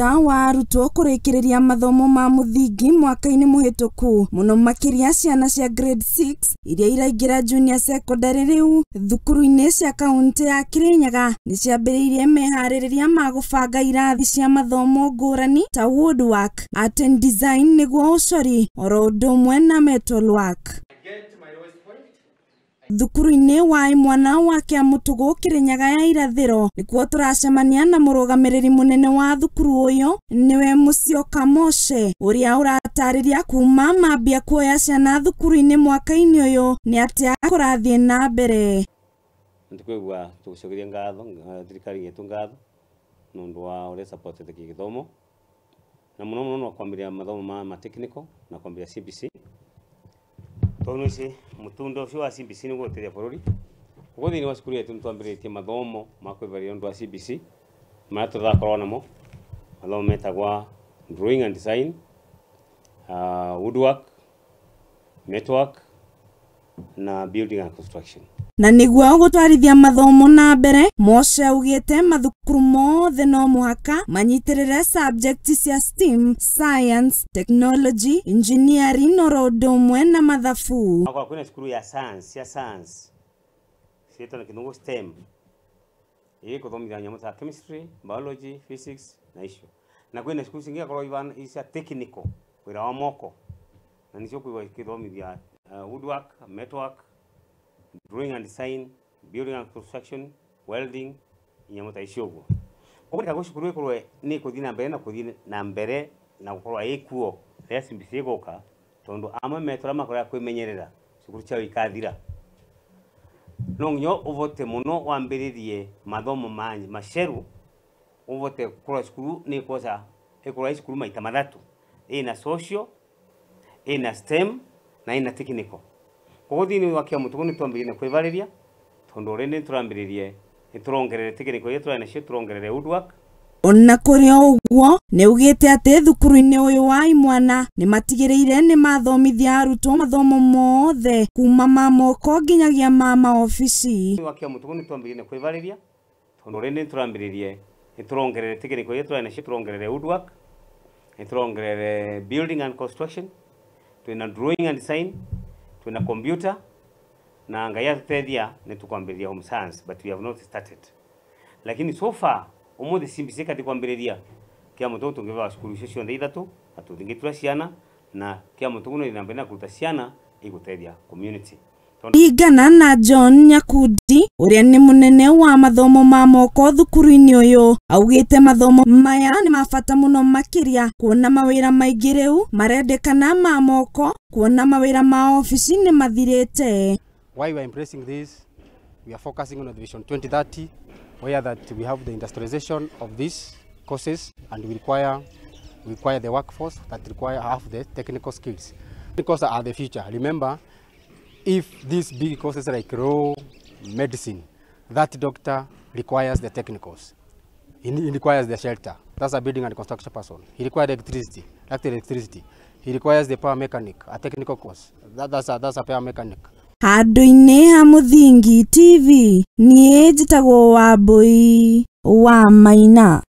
Thutha wa arutwo kũrĩkĩrĩria mathomo ma mũthingi mwaka-inĩ mũhĩtũku, mũno makĩria ciana cia grade 6 iria iraingĩra junior secondary rĩu thukuru-inĩ cia kaunti ya Kirinyaga nĩciambĩrĩirie meharĩrĩria ma gũbanga irathi cia mathomo ngũrani ta woodwork, art and design nĩguo ũcori oro ũndũ ũmwe na metalwork. Thukuru-inĩ wa imwana wa Kĩamũtũgũ Kĩrĩnyaga ya irathĩro nĩkuo tũracemania na mũrũgamĩrĩri mũnene wa thukuru ũyũ nĩwe Mũcioka Moshe ũrĩa ũratarĩria kuma mambia kuoya ciana thukuru-inĩ mwaka-inĩ ũyũ nĩ atĩa kũrathiĩ na mbere. Nĩtũkwĩgua tũgĩcokeria ngatho thirikari yetu ngatho nĩ ũndũ wa ũrĩa supportete gĩthomo na mũno mũno no kwambĩrĩria mathomo ma technical na kwambĩrĩria CBC. Tondũ ici mũtundo ũcio wa CBC nĩguo ũteithia bũrũri. Ũguo thĩinĩ wa cukuru yetu nĩtwambĩrĩrĩtie mathomo ma kwĩbarĩria ũndũ wa CBC marĩa tũrakorwo namo mathomo metagwa drawing and design, woodwork, network na building and construction. Na nĩguo gũtwarithia mathomo na mbere, Moshe augĩte mathukuru mothe no mũhaka manyitĩrĩre subject cia STEM, science, technology, engineering oro ũndũ ũmwe na mathabu. Akorwo kwĩna cukuru ya science, ya science ciĩtwo na kĩthũngũ STEM, ĩgũthomithia nyamũ ta chemistry, biology, physics na icio. Na kwĩna cukuru cingĩ igakorwo cia technical, wĩra wa moko, na nĩcio kwĩgua ikĩthomithia woodwork, metalwork, drawing and design, building and construction, welding, inyamũ ta icio ũguo. Koguo nĩkaguo cukuru ĩkorwo nĩ ĩkũthiĩ na mbere na kũthiĩ na mbere na gũkorwo ĩkuo rĩrĩa CBC ĩgũka, tondũ amwe metũra makoraga kwĩmenyerera cukuru ciao ikathira. No nginya ũvote mũno wambĩrĩrie mathomo maceru ũvote kũrora cukuru nĩ ĩkwoca ĩkorwo ĩ cukuru maita mathatũ, ĩna social, ĩna STEM na ĩna technical. Koguo thĩinĩ wa Kĩamũtũgũ nĩ twambĩrĩrie na kwĩbarĩria tondũ already nĩ tũrambĩrĩrie nĩ tũrongerere technical iria tũrarĩ nacio tũrongerere woodwork. Ona kũrĩ o ũguo nĩ augĩte atĩ thukuru-inĩ ũyũ wa imwana nĩ matigĩrĩire nĩ mathomithia arutwo mathomo mothe kuma ma moko nginyagia ma maobici. Wa Kĩamũtũgũ nĩ twambĩrĩrie na kwĩbarĩria tondũ already nĩ tũrambĩrĩrie nĩ tũrongerere technical iria tũrarĩ nacio tũrongerere woodwork, nĩ tũrongerere building and construction, twĩna drawing and design, twĩna computer na Ngai atũteithia nĩ tũkwambĩrĩria home science, but we have not started. Lakini so far ũmũthĩ CBC kati kwambĩrĩria Kĩamũtũgũ tũngĩbaga cukuru icio ciothe ithatũ na tũtingĩtura ciana na Kĩamũtũgũ no ĩthiĩ na mbere na kũruta ciana igũteithia community. Ringana na John Nyakundi ũrĩa nĩ mũnene wa mathomo ma moko thukuru-inĩ ũyũ augĩte mathomo maya nĩ ma bata mũno makĩria kuona mawĩra maingĩ rĩu marendekana ma moko kuona mawĩra ma obici nĩ mathirĩte. Why we are embracing this, we are focusing on the Vision 2030 where that we have the industrialization of these courses and we require the workforce that require half the technical skills. Because are the future. Remember, if these big courses like law, medicine, that doctor requires the technicals. He requires the shelter. That's a building and construction person. He requires electricity, like electricity. He requires the power mechanic, a technical course. That's a power mechanic. Handũ-inĩ ha Mũthingi TV, niĩ njĩtagwo Wambui wa Maina.